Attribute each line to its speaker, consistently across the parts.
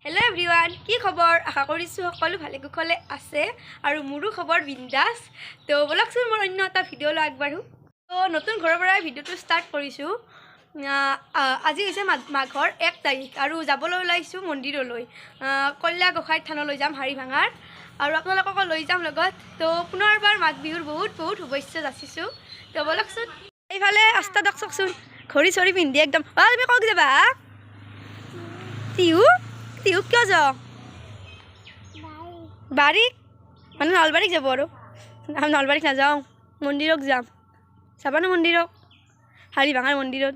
Speaker 1: Hello' everyone, কি খবৰ? আশা কৰিছোঁ সকলো ভালে কুশলে আছে আৰু মোৰো খবৰ বিন্দাছ। তো ব'লকচোন, মোৰ অন্য এটা ভিডিঅ' লৈ আগবাঢ়োঁ। তো নতুন ঘৰৰ পৰাই ভিডিঅ'টো ষ্টাৰ্ট কৰিছোঁ। আজি হৈছে মাঘৰ 1 তাৰিখ আৰু যাবলৈ ওলাইছোঁ মন্দিৰলৈ, কল্যা গোঁসাইৰ থানলৈ যাম হাৰিভাঙাৰ, আৰু আপোনালোককো লৈ যাম লগত। তো পুনৰবাৰ মাঘ বিহুৰ বহুত বহুত শুভেচ্ছা যাচিছোঁ। তো ব'লকচোন। এইফালে আস্তাদক চাওকচোন, ঘড়ী চৰি পিন্ধি একদম। অ' তুমি ক'ত যাবা? টিহু? টিহুক কিয় যাওঁ? বাৰীক মানে নলবাৰীক যাব আৰু। আমি নলবাৰীক নাযাওঁ, মন্দিৰক যাম। যাবানে মন্দিৰক? হাৰিভাঙাৰ মন্দিৰত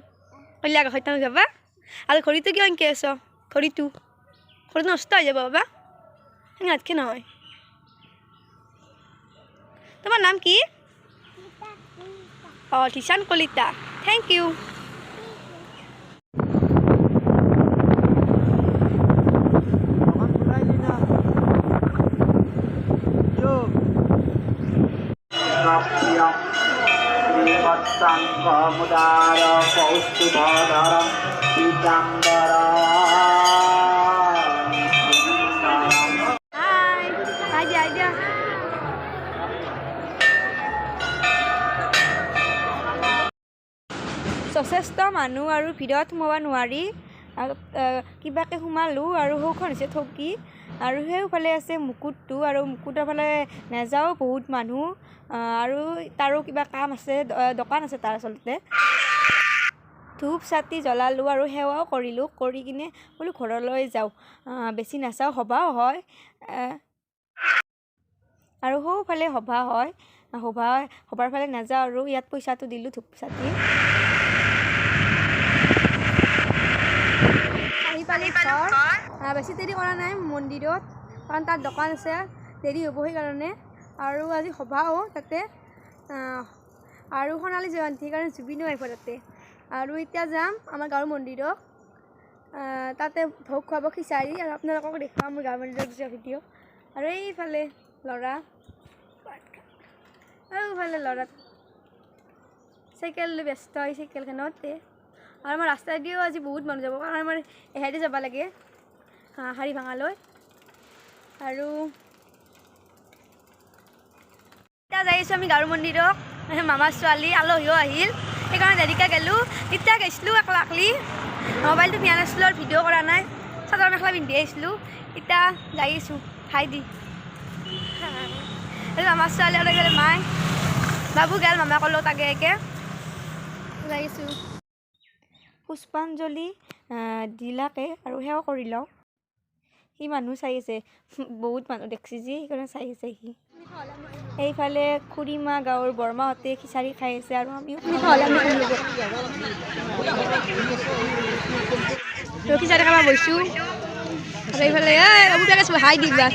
Speaker 1: কল্যা গোঁসাইৰ থানত যাবা? আৰু ঘড়ীটো কিয় এনেকৈ আছ? ঘড়ীটো ঘড়ীটো নষ্ট হৈ যাব বাবা, সেনেকৈ নাথাকে নহয়। তোমাৰ নাম কি? অঁ, ধীশান কলিতা। Thank you. হাই হাই দিয়া, হাই দিয়া। যথেষ্ট মানুহ আৰু ভিৰত সোমাব নোৱাৰি, কিবাকৈ সোমালোঁ। আৰু সৌখন হৈছে থকী, আৰু সেইফালে আছে মুকুটটো, আৰু মুকুটৰ ফালে নাযাওঁ, বহুত মানুহ। আৰু তাৰো কিবা কাম আছে, দোকান আছে তাৰ। আচলতে ধূপ চাকি জ্বলালোঁ আৰু সেৱাও কৰিলোঁ, কৰি কিনে বোলো ঘৰলৈ যাওঁ, বেছি নাচাওঁ, সভাও হয়। আৰু সৌফালে সভা হয়, সভাৰ ফালে নাযাওঁ আৰু ইয়াত পইচাটো দিলোঁ ধূপ চাকি। আহি পালোঁ ঘৰ। বেছি দেৰি কৰা নাই মন্দিৰত, কাৰণ তাত দোকান আছে, দেৰি হ'ব সেইকাৰণে। আৰু আজি সভাও তাতে, আৰু সোণালী জয়ন্তী, সেইকাৰণে জুবিনো আহিব তাতে। আৰু এতিয়া যাম আমাৰ গাঁৱৰ মন্দিৰত, তাতে ভোগ খুৱাব খিচাৰি, আৰু আপোনালোকক দেখুৱাম মোৰ গাঁৱৰ মন্দিৰত যোৱা ভিডিঅ'। আৰু এইফালে ল'ৰা, এইফালে ল'ৰা চাইকেল লৈ ব্যস্ত হয় চাইকেলখনতে। আৰু আমাৰ ৰাস্তাইদিও আজি বহুত মানুহ যাব, কাৰণ আমাৰ এহাইদি যাব লাগে হাৰিভাঙালৈ। আৰু এতিয়া যাই আছোঁ আমি গাঁৱৰ মন্দিৰত। মামাৰ ছোৱালী আলহীও আহিল, সেইকাৰণে দেৰিকৈ গ'লোঁ। এতিয়া গৈছিলোঁ একলা একলি, মোবাইলটো নিয়া নাছিলোঁ আৰু ভিডিঅ' কৰা নাই, চাদৰ মেখেলা পিন্ধি আহিছিলোঁ। এতিয়া যাই আছোঁ হাই দি। মামাৰ ছোৱালী আৰু এইফালে মাই বাবু গেল মামাকৰ লগত আগে আগে যাই আছোঁ। পুষ্পাঞ্জলি দিলাকে আৰু সেৱা কৰি লওঁ। সি মানুহ চাই আছে, বহুত মানুহ দেখছি যে, সেইকাৰণে চাই আছে সি। এইফালে খুৰীমা গাঁৱৰ বৰমাহঁতে খিচাৰি খাই আছে আৰু আমিও খিচাৰি খাব বহিছোঁ। আৰু এইফালে হাই দিবা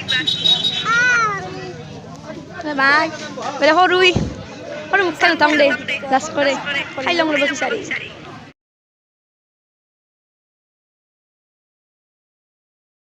Speaker 1: বাই, বোলে সৰু সৰু মুখখন নুঠাম দে, লাজ কৰে। খাই লওঁ ৰ'ব খিচাৰি।